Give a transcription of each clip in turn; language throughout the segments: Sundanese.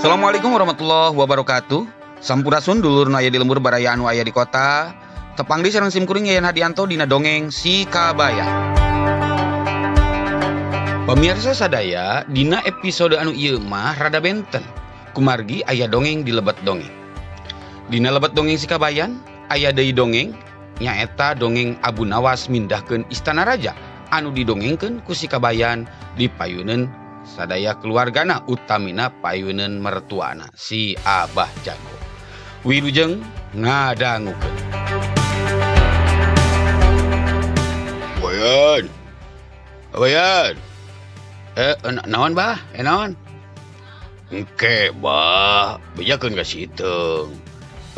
Assalamualaikum warahmatullahi wabarakatuh. Sampurasun dulur nu aya di lembur baraya anu aya di kota. Tepang di sareng simkuring Yayan Hadianto dina dongeng Si Kabayan. Pemirsa sadaya, dina episode anu ieu mah rada benten. Kumargi aya dongeng di lebet dongeng. Dina lebet dongeng Si Kabayan, aya deui dongeng nyaeta dongeng Abu Nawas mindahkeun Istana Raja anu didongengkeun ku Si Kabayan di payuneun sadaya keluargana utamina payuneun mertuana si Abah Jago. Wilujeng ngadangukeun. Bayan. Bayan. Naon bah? Naon? Engke bah, bejakeun ka si Iteung.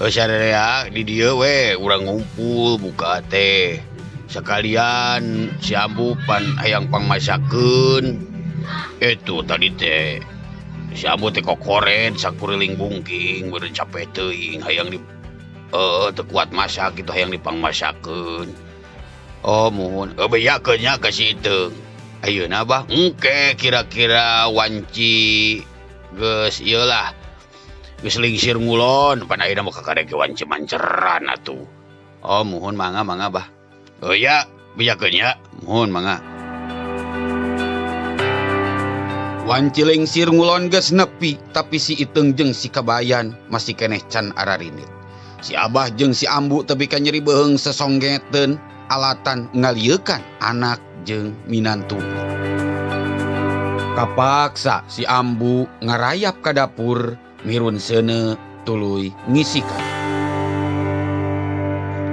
Sararea di dieu we urang ngumpul buka teh. Sekalian si Ambu pan hayang pangmasakeun. Itu tadi teh si Ambu teh kokoren sakuriling bungking beureun capek teuing hayang di teu kuat masak gitu hayang dipangmasakeun. Oh muhun, bejakeun nya ka si Iteung. Ayeuna bah, engke kira-kira wanci geus ieu lah. Geus lingsir ngulon pan ayeuna mah kakarek wanci manceran atuh. Oh muhun mangga mangga bah. Oh ya, bejakeun nya, muhun mangga. Wanci lingsir ngulon geus nepi, tapi si Iteung jeung si Kabayan masih keneh can ararinit. Si Abah jeung si Ambu tepi ka nyeri beuheung sesonggeteun alatan ngaliekan anak jeung minantu. Kapaksa si Ambu ngarayap ka dapur mirun seuneu tuluy ngisikan.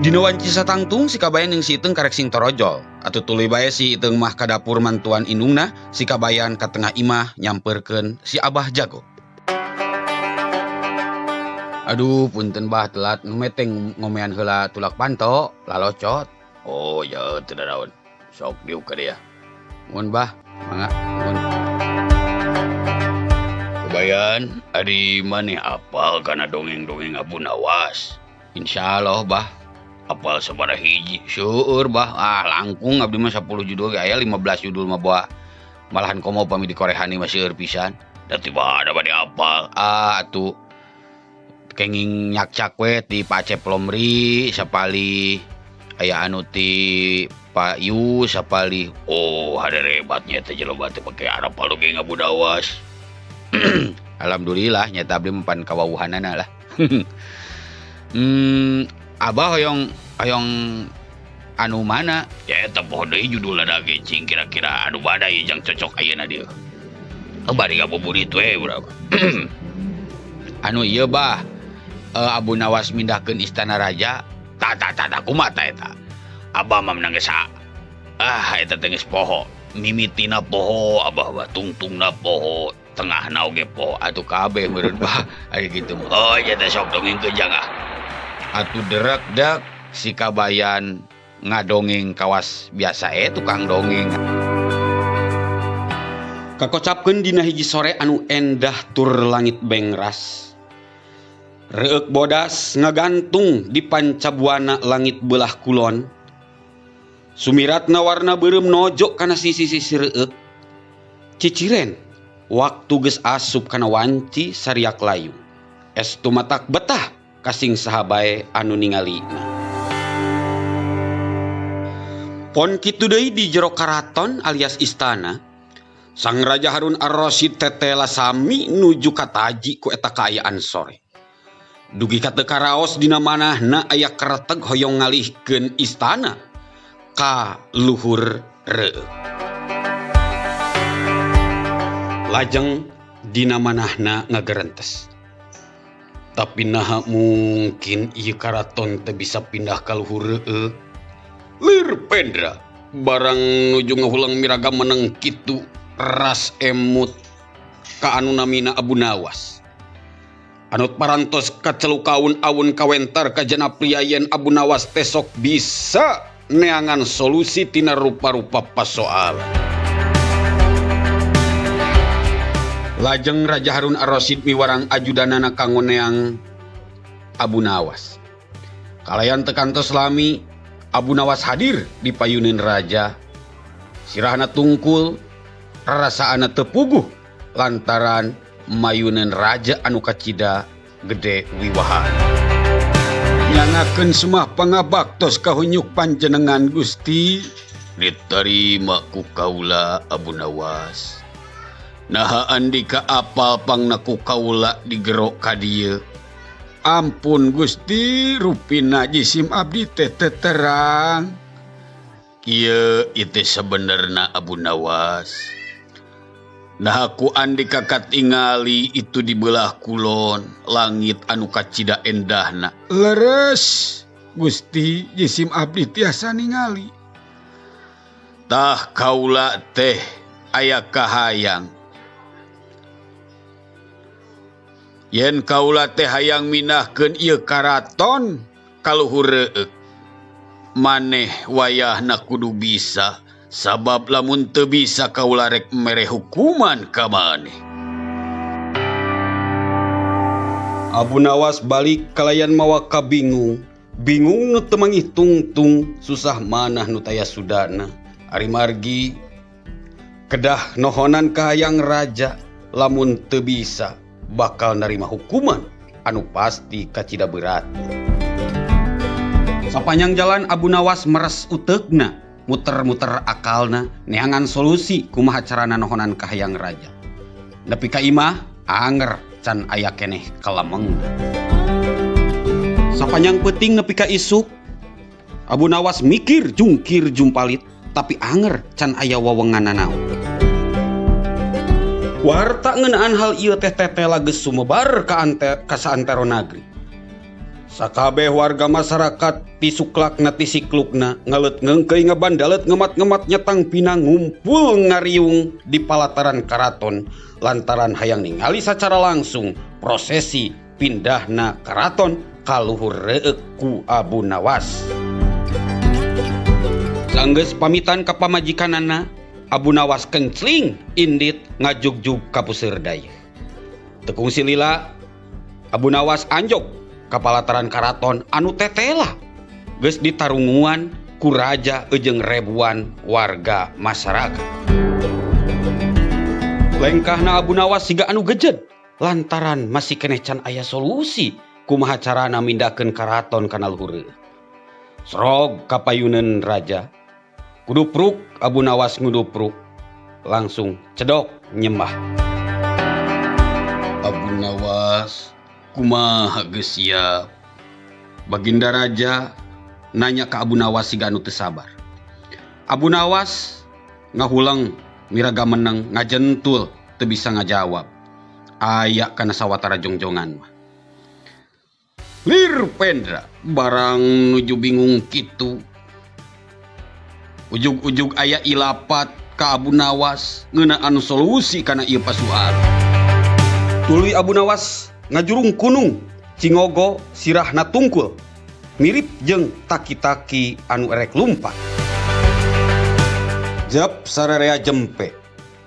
Dina wanci satangtung si Kabayan jeung si Iteung karek sing torojol. Atuh tuluy bae si Iteung mah ka dapur mantuan indungna, si Kabayan ka tengah imah nyamperkeun si Abah Jago. Aduh, punten bah telat meteng ngomean heula tulak panto, lalocot. Oh ya, teu daraon. Sok diuk ka dia. Mun bah, mangga, mun. Kabayan, ari maneh apal kana dongeng-dongeng Abu Nawas? Insyaallah bah. Apal sabaraha hiji? Seueur bah. Ah, langkung abdi mah 10 judul ge aya 15 judul mah boa. Malahan komo pami dikorehani mah seueur pisan. Da tiba ada bade apal. Ah, atuh kenging nyakcak we ti Pak Acep Lomri sapali aya anu ti Pak Yu sapali. Oh, ada rebatnya teh jelema teh pake arapal dongeng Abu Nawas. Alhamdulillah nyata abdi mah pan kawawuhanana lah. Abah hoyong hoyong anu mana? Ya eta poho deui judulna da ge cing kira-kira anu badai jang cocok ayeuna dieu. Oh, bari ngabuburit we urang. Anu ieu bah, Abu Nawas mindahkeun Istana Raja. Ta ta ta ta kumaha ta eta? Abah mah menang geus ah eta teh geus poho. Mimitina poho, abah mah tungtungna poho, tengahna oge poho. Atuh kabeh meureun bah. Ari kitu mah. Oh, nya teh sok dongengkeun jang ah. Atuh derekdek si Kabayan ngadongeng kawas biasa tukang dongeng. Kakocapkeun dina hiji sore anu endah tur langit bengras. Reueuk bodas ngagantung di pancabuana langit belah kulon. Sumiratna warna beureum nojok kana sisi-sisi reueuk. Ciciren waktu geus asup kana wanci sariak layu. Estu matak betah kasing saha bae anu ningalina. Pon kitu deui di jero karaton alias istana, Sang Raja Harun Ar-Rasyid tetela sami nuju kataji ku eta kaayaan sore. Dugi ka teu karaos dina manahna aya kereteg hoyong ngalihkeun istana ka luhur reueuk. Lajeng dina manahna ngagerentes. Tapi naha mungkin ieu karaton teh bisa pindah ka luhur reueuk. Lir Pendra barang nuju ngahulang miraga meneng kitu ras emut ka anu namina Abu Nawas. Anut parantos kacelukaun awun kawentar kajana pria yen Abu Nawas teh sok bisa neangan solusi tina rupa-rupa pasoalan. Lajeng Raja Harun Ar-Rasyid miwarang ajudanana kanggo neang Abu Nawas. Kalayan tekantos lami Abu Nawas hadir di payuneun raja. Sirahna tungkul, rarasaana teu puguh lantaran mayuneun raja anu kacida gede wiwaha. Nyangakeun semah pangabaktos ka hunyuk panjenengan Gusti. Ditarima ku kaula Abu Nawas. Naha andika apal pangna ku kaula digero ka dieu. Ampun Gusti, rupina jisim abdi teh teu terang. Kieu ieu teh sabenerna Abu Nawas. Naha ku andika katingali itu di belah kulon langit anu kacida endahna. Leres Gusti, jisim abdi tiasa ningali. Tah kaula teh aya kahayang. Yen kaula teh hayang mindahkeun ieu karaton ka luhur reueuk. Maneh wayahna kudu bisa, sabab lamun teu bisa kaula rek mere hukuman ka maneh. Abu Nawas balik kalayan mawa kabingung. Bingung nu teu mangih tungtung, susah manah nu taya sudana. Ari margi kedah nohonan kahayang raja, lamun teu bisa bakal narima hukuman anu pasti kacida berat. Sapanjang jalan Abu Nawas meres uteukna, muter-muter akalna, neangan solusi kumaha carana nohonan kahayang raja. Nepi ka imah anger can aya keneh kalemengna. Sapanjang peuting nepi ka isuk, Abu Nawas mikir jungkir jumpalit, tapi anger can aya wewengan nanaon. Warta ngeunaan hal ieu teh tetela geus sumebar ka saantero nagri. Sakabeh warga masyarakat ti suklakna ti siklukna ngaleut ngeungkeuy ngabandalet ngemat-ngemat nyetang pina ngumpul ngariung di palataran karaton lantaran hayang ningali sacara langsung prosesi pindahna karaton ka luhur reueuk ku Abu Nawas. Sanggeus pamitan ka pamajikanana, Abu Nawas kencling indit ngajugjug ka puseur dayeuh. Teu kungsi lila, Abu Nawas anjog ka palataran karaton anu tetela geus ditarunguan ku raja jeung ribuan warga masyarakat. Lengkahna Abu Nawas siga anu gejed lantaran masih keneh can aya solusi kumaha carana mindahkeun karaton kana luhur. Srog kapayuneun raja, kudupruk Abu Nawas ngudupruk, langsung cedok nyembah. Abu Nawas kumaha geus siap? Baginda raja nanya ka Abu Nawas siga anu teu sabar. Abu Nawas ngahuleng miraga meneng ngajentul teu bisa ngajawab. Aya kana sawatara jongjongan mah. Lir Pendra barang nuju bingung kitu. Ujug-ujug aya ilapat ka Abu Nawas ngeunaan solusi kana ieu pasual. Tuluy Abu Nawas ngajurung kunung cingogo sirahna tungkul mirip jeung taki-taki anu erek lumpat. Jep sararea jempe.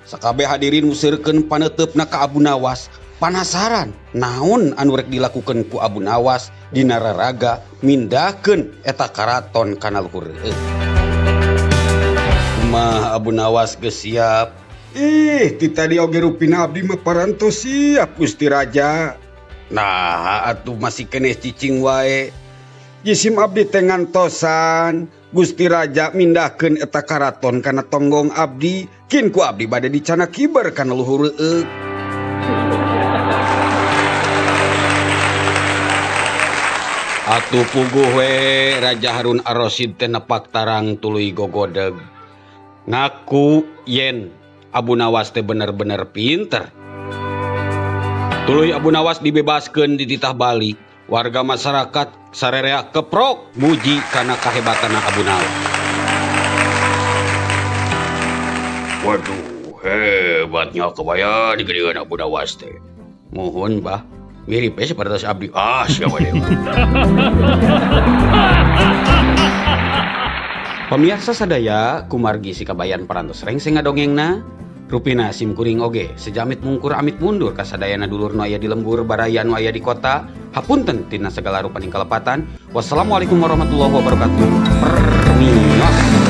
Sakabeh hadirin museurkeun paneuteup ka Abu Nawas, panasaran naon anu rek dilakukeun ku Abu Nawas dina raraga mindahkeun eta karaton kana luhur reueuk. Kumaha Abu Nawas geus siap? Ih, ti tadi oge rupina abdi mah parantos siap Gusti Raja. Nah, atuh masih keneh cicing wae. Jisim abdi teh ngantosan Gusti Raja mindahkeun eta karaton kana tonggong abdi, kin ku abdi bade dicana kiber kana luhur reueuk. Atuh puguh we Raja Harun Ar-Rasyid teh nepak tarang tuluy gogodeg. Ngaku yen Abu Nawas teh bener-bener pinter. Tuluy Abu Nawas dibebaskeun dititah balik. Warga masyarakat sarerea keprok muji kana kahebatanna Abu Nawas. Waduh, hebatnya kebaya digedean Abu Nawas teh. Mohon bah, mirip we sapertos abdi. Ah, siapa deui. Pemirsa sadaya, kumargi si kabayan parantos rengse ngadongengna. Rupina sim kuring oge sejamit mungkur amit mundur kasadayana dulur nu aya di lembur baraya nu aya di kota. Hapunten tina segala rupaning kalepatan. Wassalamualaikum warahmatullahi wabarakatuh. Permios.